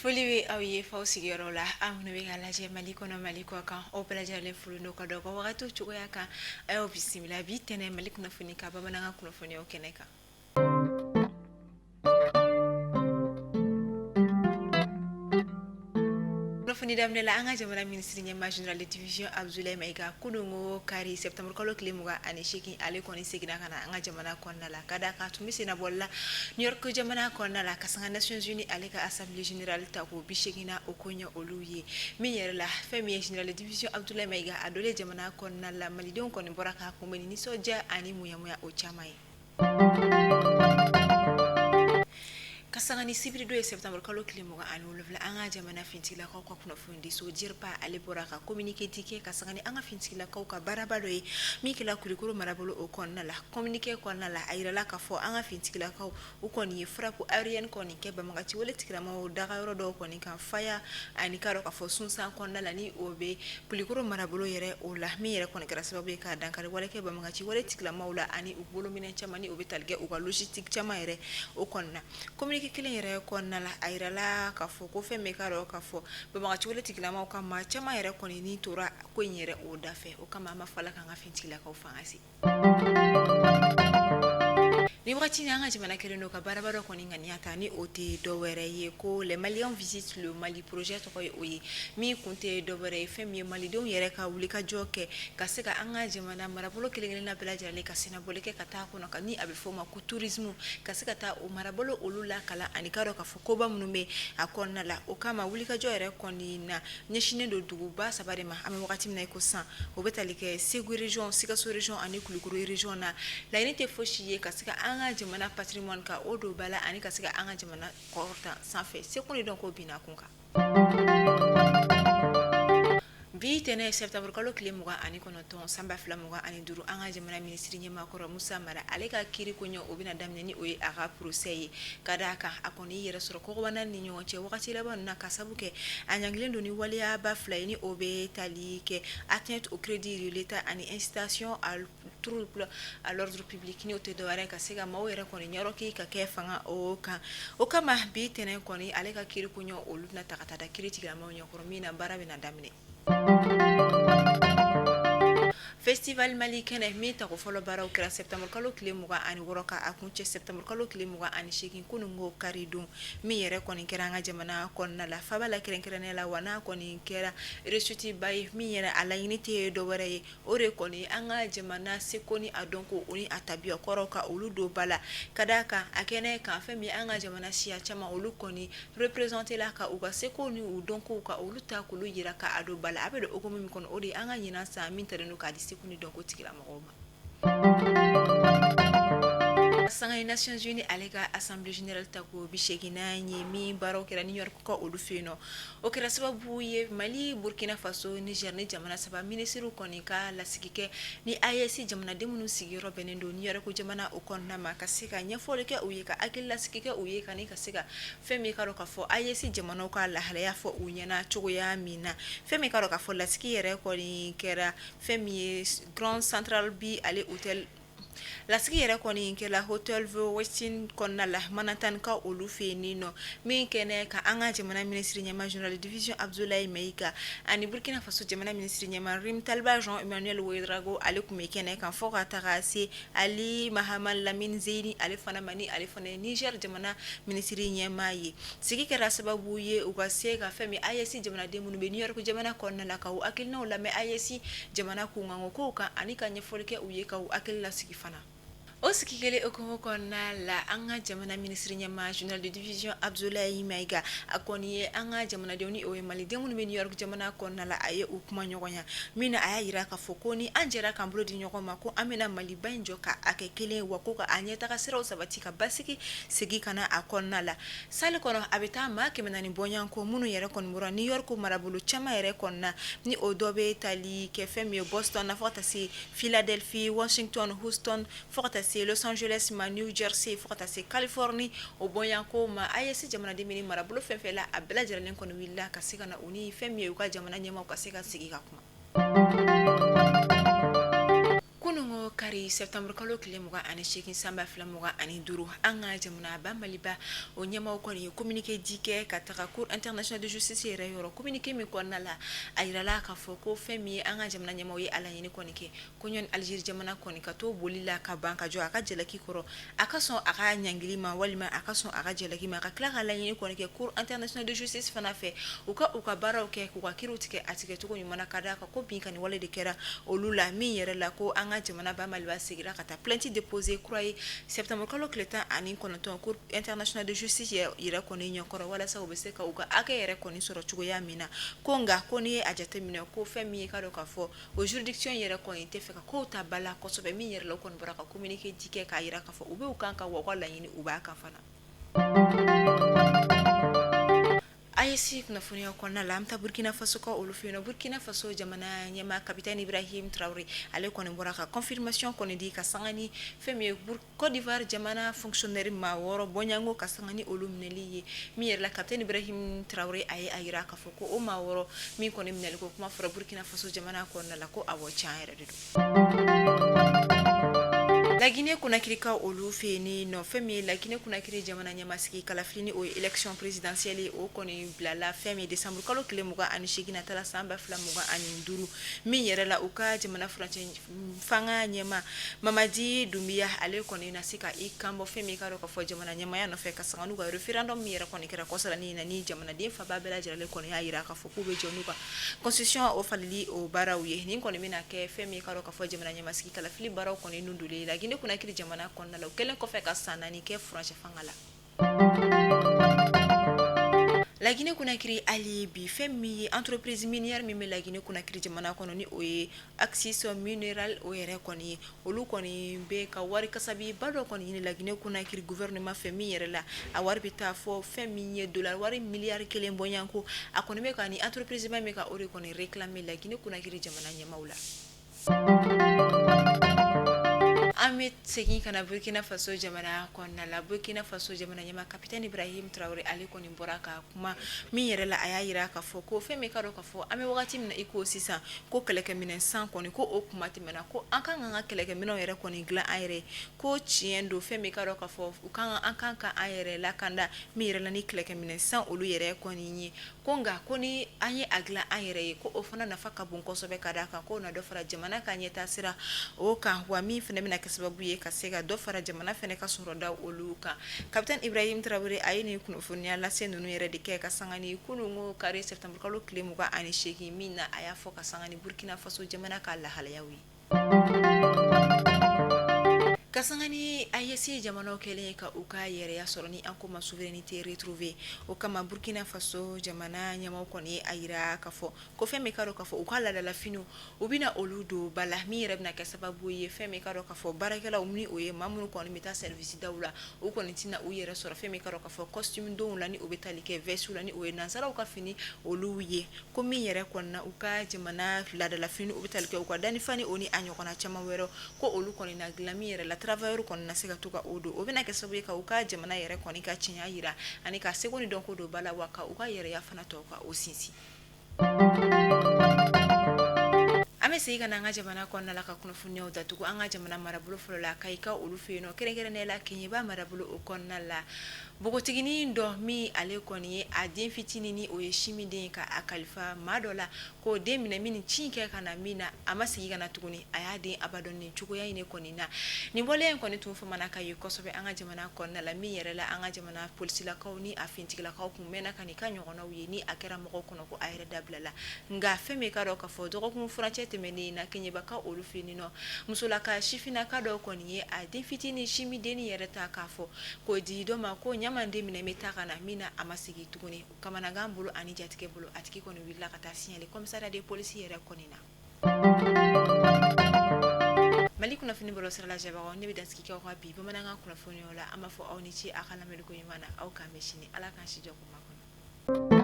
Foli bɛ aw ye f'aw sigiyɔrɔ la, aw minnu bɛ k'a lajɛ Mali kɔnɔ, Mali kɔ kan, aw bɛɛ lajɛlen folen don ka da aw ka wagatiw cogoya kan. A y'aw bisimila bi tɛnɛn Mali kunnafoni ka bamanankan kunnafoniyaw kɛnɛ kan. Kunnafoni daminɛ la, an ka jamana minisiri ɲɛmaa général de division Abdoulaye Maïga, kununko kari septembre kalo tile 28, ale kɔni seginna ka na an ka jamana kɔnɔna la, ka d'a kan a tun bɛ sennabɔli la New York jamana kɔnɔna la, ka sanga Nations Unies ale ka assemblée générale tako 80 o koɲɛ olu ye min yɛrɛ la. Fɛn min ye général de division Abdoulaye Maïga a donlen jamana kɔnɔna la, malidenw kɔni bɔra k'a kunbɛn ni nisɔndiya ani muyamuya o caman ye. Ka sanga ni sibiridon ye septembre kalo tile 27, an ka jamana finitigilakaw ka kunnafonidiso DIRPA ale bɔra ka communiqué di kɛ ka sanga ni an ka finitigilakaw ka baaraba dɔ ye min kɛra Kulukoro marabolo o kɔnɔna la. Communiqué kɔnɔna la, a yirala k'a fɔ an ka finitigilakaw u kɔni ye frappe aérienne kɔni kɛ banbagaci wale tigilamaw dagayɔrɔ dɔw kɔni kan Faya ani k'a dɔn k'a fɔ Sunsan kɔnɔna la, ni o bɛ Kulukoro marabolo yɛrɛ o la, min yɛrɛ kɔni kɛra sababu ye ka dankari wale kɛ banbagaci wale tigilamaw la ani u bolominɛn caman, ni o bɛ tali kɛ u ka logistique caman yɛrɛ o kɔnɔna. Communiqué kelen yɛrɛ kɔnɔna la, a yirala k'a fɔ ko fɛn min k'a dɔn k'a fɔ banbagaci wale tigilamaw ka maa caman yɛrɛ kɔni ni tora ko in yɛrɛ o da fɛ. O kama an b'a fɔ Ala k'an ka finitigilakaw fanga se. Ni wagati in, an ka jamana kɛlen don ka baaraba dɔ kɔni ŋaniya ta, ni o tɛ dɔ wɛrɛ ye ko les Maliens visitent le Mali projet tɔgɔ ye o ye, min kun tɛ dɔ wɛrɛ ye fɛn min ye malidenw yɛrɛ ka wulikajɔ kɛ ka se ka an ka jamana marabolo kelen-kelenna bɛɛ lajɛlen ka sennabɔli kɛ ka taa kɔnɔ ka, ni a bɛ fɔ o ma ko tourisme, ka se ka taa o marabolo olu lakalan ani k'a dɔn k'a fɔ koba minnu bɛ a kɔnɔna la. O kama wulikajɔ yɛrɛ kɔni na ɲɛsinnen don duguba saba de ma an bɛ wagati min na i ko sisan, o bɛ tali kɛ Segu région, Sikaso région ani Kulukoro région na. Laɲini tɛ fosi ye ka se ka an ka jamana patrimoine ka o don ba la ani ka se ka an ka jamana kɔrɔta sanfɛ seko ni dɔnko binna kun kan. Bi tɛnɛn septembre kalo tile 29 san 2025, an ka jamana minisiri ɲɛmaa kɔrɔ Musa Mara ale ka kiri koɲɛ o bɛna daminɛ, ni o ye a ka procès ye, ka d'a kan a kɔni yɛrɛ sɔrɔ kɔgɔba ni ɲɔgɔn cɛ wagati laban na, ka sabu kɛ a ɲangilen don ni waleyaba fila ye, ni o bɛ tali kɛ atteinte au crédit de l'État ani incitation à trouble à l'ordre public, ni o tɛ dɔwɛrɛ ka se ka maaw yɛrɛ kɔni ɲɛrɔki ka kɛ fanga o kan. O kama bi tɛnɛn kɔni ale ka kiri koɲɛ olu bɛna ta ka taa da kiri tigilamaw ɲɛkɔrɔ, min na baara bɛna daminɛ. Festival Mali kɛnɛ min tako fɔlɔ baaraw kɛra septembre kalo tile 26 ka a kuncɛ septembre kalo tile 28 kununko kari don, min yɛrɛ kɔni kɛra an ka jamana kɔnɔna la, faba la kɛrɛnkɛrɛnnenya la, wa n'a kɔni kɛra réussite ba ye, min yɛrɛ a laɲini tɛ dɔ wɛrɛ ye, o de kɔni an ka jamana seko ni a dɔnko o ni a tabiya kɔrɔw ka olu don ba la, ka d'a kan a kɛnɛ kan fɛn min an ka jamana siya caman olu kɔni représenté la ka u ka seko ni u dɔnkow ka olu ta k'olu jira ka a don ba la. A bɛ don hukumu min kɔnɔ, o de ye an ka ɲinan san min talen don k'a di seko ni dɔnko tigilamɔgɔw ma. Sanga ni Nations Unies ale ka assemblée générale tako 80nan ye min baaraw kɛra New York ka olu fɛ yen nɔ, o kɛra sababu ye Mali, Burkina Faso, Niger ni jamana saba minisiriw kɔni ka lasigi kɛ ni AES jamanaden minnu sigiyɔrɔ bɛnnen don New York jamana o kɔnɔna ma, ka se ka ɲɛfɔli kɛ u ye, ka hakililasigi kɛ u ye, ka ka se ka fɛn min k'a dɔn k'a fɔ AES jamanaw ka lahalaya fɔ u ɲɛna cogoya min na. Fɛn min k'a dɔn k'a fɔ lasigi yɛrɛ kɔni kɛra fɛn min ye Grand Central bi ale hôtel, lasigi yɛrɛ kɔni kɛla Hotel The Westin kɔnɔna la Manhattan ka olu fɛ yen nɔ, min kɛnɛ ka an ka jamana minisiri ɲɛmaa général de division Abdoulaye Maïga ani Burkina Faso jamana minisiri ɲɛmaa Rimtalba Jean Emmanuel Ouédraogo ale tun bɛ kɛnɛ kan, fo ka taga se Ali Mahaman Lamine Zeine ale fana ma, ni ale fana ye Niger jamana minisiri ɲɛmaa ye. Sigi kɛra sababu ye u ka se ka fɛn min AES jamanaden minnu bɛ New York jamana kɔnɔna la ka u hakilinaw lamɛn AES jamana kunkanko kow kan ani ka ɲɛfɔli kɛ u ye, ka u hakili lasigi fana. O sigi kelen hukumu kɔnɔna la, an ka jamana minisiri ɲɛmaa général de division Abdoulaye Maïga a kɔni ye an ka jamanadenw, ni o ye maliden minnu bɛ New York jamana kɔnɔna la, a ye u kuma ɲɔgɔnya, min na a y'a jira k'a fɔ ko ni an jɛra k'an bolo di ɲɔgɔn ma, ko an bɛna Maliba in jɔ ka a kɛ kelen, wa ko ka a ɲɛtaga siraw sabati, ka basigi segin ka na a kɔnɔna la. Salle kɔnɔ a bɛ taa maa 400 bɔɲɔgɔnko minnu yɛrɛ kɔni bɔra New York marabolo caman yɛrɛ kɔnɔna, ni o dɔ bɛ tali kɛ fɛn min ye Boston na, fo ka taa se Philadelphie, Washington, Houston, fo ka taa se Los Angeles ma, New Jersey, fo ka taa se Californie o bɔɲɔgɔnko ma. AES jamanaden bɛ marabolo fɛn fɛn la, a bɛɛ lajɛlen kɔni wulila ka se ka na u ni fɛn min ye u ka jamana ɲɛmaaw ka se ka sigi ka kuma. Kununko kari septembre kalo tile 28 san 2025, an ka jamanaba Maliba o ɲɛmaaw kɔni ye communiqué di kɛ ka taga Cour internationale de justice yɛrɛ yɔrɔ. Communiqué min kɔnɔna la, a yirala k'a fɔ ko fɛn min ye an ka jamana ɲɛmaaw ye a laɲini kɔni kɛ ko ɲɔni Algérie jamana kɔni ka to boli la ka ban ka jɔ a ka jalaki kɔrɔ, a ka sɔn a ka ɲangili ma walima a ka sɔn a ka jalaki ma, ka tila ka laɲini kɔni kɛ Cour internationale de justice fana fɛ, u ka baaraw kɛ, k'u ka kiriw tigɛ a tigɛcogo ɲuman na, ka d'a kan ko binkanni wale de kɛra olu la. Min yɛrɛ la ko an ka jamana ba Maliba seginna ka taa plainte déposer kura ye septembre kalo tile 19 Cour internationale de justice yɛrɛ kɔni ɲɛkɔrɔ, walasa u bɛ se ka u ka hakɛ yɛrɛ kɔni sɔrɔ cogoya min na. Ko nka ko n'i ye a jateminɛ ko fɛn min ye ka dɔn k'a fɔ o juridiction yɛrɛ kɔni tɛ fɛ ka kow ta ba la kosɛbɛ. Min yɛrɛ la, u kɔni bɔra ka communiqué di kɛ k'a jira k'a fɔ u bɛ u kan ka wa u ka laɲini u b'a kan fana. AES kunnafoniya kɔnɔna la, an bɛ taa Burkina Faso ka olu fɛ yen. Burkina Faso jamana ɲɛmaa Capitaine Ibrahim Traoré, ale kɔni bɔra ka confirmation kɔni di ka sanga ni fɛn min ye Côte d'Ivoire jamana fonctionnaire maa 6 bɔɲɔgɔnko, ka sanga ni olu minɛli ye. Min yɛrɛ la, Capitaine Ibrahim Traoré a ye a jira k'a fɔ ko o maa 6 min kɔni minɛli ko kuma fɔra Burkina Faso jamana kɔnɔna la, ko awɔ, tiɲɛ yɛrɛ de don. Laginɛ Konakirikaw olu fɛ yen ni nɔ, fɛn min ye Laginɛ Konakiri jamana ɲɛmasigi kalafili ni o ye élection présidentielle ye, o kɔni bilala fɛn min décembre kalo tile 28 natala san 2025. Min yɛrɛ la, u ka jamana furancɛ fanga ɲɛma Mamadi Doumbouya, ale kɔni na se ka i kan bɔ fɛn min ka dɔn k'a fɔ jamana ɲɛmaya nɔfɛ, ka sanga n'u ka référendum min yɛrɛ kɔni kɛra kɔsa ni na, ni jamanaden fanba bɛɛ lajɛlen kɔni y'a jira k'a fɔ k'u bɛ jɔ n'u ka constitution o falili o baaraw ye. Nin kɔni bɛna kɛ fɛn min ka dɔn k'a fɔ jamana ɲɛmasigi kalafili baaraw kɔni nun donlen Laginɛ Konakiri jamana kɔnɔna la, o kɛlen kɔfɛ ka san 4 kɛ furancɛ fanga la. Laginɛ Konakiri hali bi, fɛn min ye entreprise minière min bɛ Laginɛ Konakiri jamana kɔnɔ, ni o ye Axis Mineral o yɛrɛ kɔni ye, olu kɔni bɛ ka wari kasabi ba dɔ kɔni ɲini Laginɛ Konakiri gouvernement fɛ. Min yɛrɛ la, a wari bɛ taa fɔ fɛn min ye dollar wari miliyari 1 bɔɲɔgɔnko. A kɔni bɛ ka ni entreprise ba min ka o de kɔni réclamer Laginɛ Konakiri jamana ɲɛmaaw la. An bɛ segin ka na Burkina Faso jamana kɔnɔna la. Burkina Faso jamana ɲɛmaa Capitaine Ibrahim Traoré, ale kɔni bɔra ka kuma. Min yɛrɛ la, a y'a jira k'a fɔ ko fɛn min ka dɔn k'a fɔ an bɛ wagati min na i ko sisan, ko kɛlɛkɛminɛn san kɔni, ko o kuma tɛmɛna, ko an kan ka kɛlɛkɛminɛnw yɛrɛ kɔni dilan an yɛrɛ. Ko tiɲɛ don, fɛn min ka dɔn k'a fɔ u kan an kan ka an yɛrɛ lakanda min yɛrɛ la ni kɛlɛkɛminɛn san olu yɛrɛ kɔni ye. Ko nka ko ni an ye a dilan an yɛrɛ ye, ko o fana nafa ka bon kosɛbɛ, ka d'a kan k'o na dɔ fara jamana ka ɲɛtaa sira o kan, wa min fana bɛna kɛ sababu ye ka se ka dɔ fara jamana fana ka sɔrɔda olu kan. Capitaine Ibrahim Traoré, a ye nin kunnafoniya lase ninnu yɛrɛ de kɛ ka sanga ni kununko kari septembre kalo tile 28, min na a y'a fɔ ka sanga ni Burkina Faso jamana ka lahalayaw ye. Ka sanga ni AES jamanaw kɛlen ka u ka yɛrɛya sɔrɔ, ni an ko ma souveraineté retrouvée, o kama Burkina Faso jamana ɲɛmaaw kɔni ye a jira k'a fɔ ko fɛn min ka dɔn k'a fɔ u ka laadalafiniw, u bɛna olu don ba la. Min yɛrɛ bɛna kɛ sababu ye, fɛn min ka dɔn k'a fɔ baarakɛlaw, ni o ye maa minnu kɔni bɛ taa service daw la, u kɔni tɛna u yɛrɛ sɔrɔ fɛn min ka dɔn k'a fɔ costume donw la, ni o bɛ tali kɛ veste la, ni o ye nansaraw ka fini olu ye. Ko min yɛrɛ kɔnɔna u ka jamana laadalafini, u bɛ tali kɛ u ka danifani o ni a ɲɔgɔnna caman wɛrɛ, ko olu kɔni na dilan. Min yɛrɛ la, travailleur kɔni na se ka to ka o don, o bɛna kɛ sababu ye ka u ka jamana yɛrɛ kɔni ka tiɲɛ jira ani ka seko ni dɔnko don ba la, wa ka u ka yɛrɛya fana tɔ ka o sinsin. An bɛ segin ka na an ka jamana kɔnɔna la ka kunnafoniyaw datugu. An ka jamana marabolo fɔlɔ la, Kayika olu fɛ yen nɔ, kɛrɛnkɛrɛnnenya la Keɲeba marabolo o kɔnɔna la, npogotiginin dɔ min ale kɔni ye a den fitinin, ni o ye sinminden ye, ka a kalifa maa dɔ la k'o den minɛ min ci kɛ ka na, min na a ma segin ka na tuguni, a y'a den abandonné cogoya in kɔni na. Nin waleya in kɔni tun famana ka ye kosɛbɛ an ka jamana kɔnɔna la. Min yɛrɛ la, an ka jamana polisilakaw ni a finitigilakaw tun mɛnna ka nin ka ɲɔgɔnnaw ye, ni a kɛra mɔgɔw kɔnɔ ko a yɛrɛ dabilala. Nka fɛn min ka dɔn k'a fɔ dɔgɔkun furancɛ tɛmɛnen na, Keɲebakaw olu fɛ yen nɔ, musolaka sifinnaka dɔ kɔni ye a den fitinin sinmidennin yɛrɛ ta k'a fɔ k'o di dɔ ma ko ɲamaden minɛ bɛ taa ka na, min na a ma segin tuguni. Kamanagan bolo ani jatigɛ bolo, a tigi kɔni wulila ka taa signaler commissariat de police yɛrɛ kɔni na. Mali kunnafoni bɔlɔlɔ sira lajɛbagaw, ne bɛ dansigi kɛ aw ka bi bamanankan kunnafoniyaw la. An b'a fɔ aw ni ce aw ka lamɛnni ko ɲuman na. Aw k'an bɛn sini. Ala k'an si jɔ k'o makɔnɔ.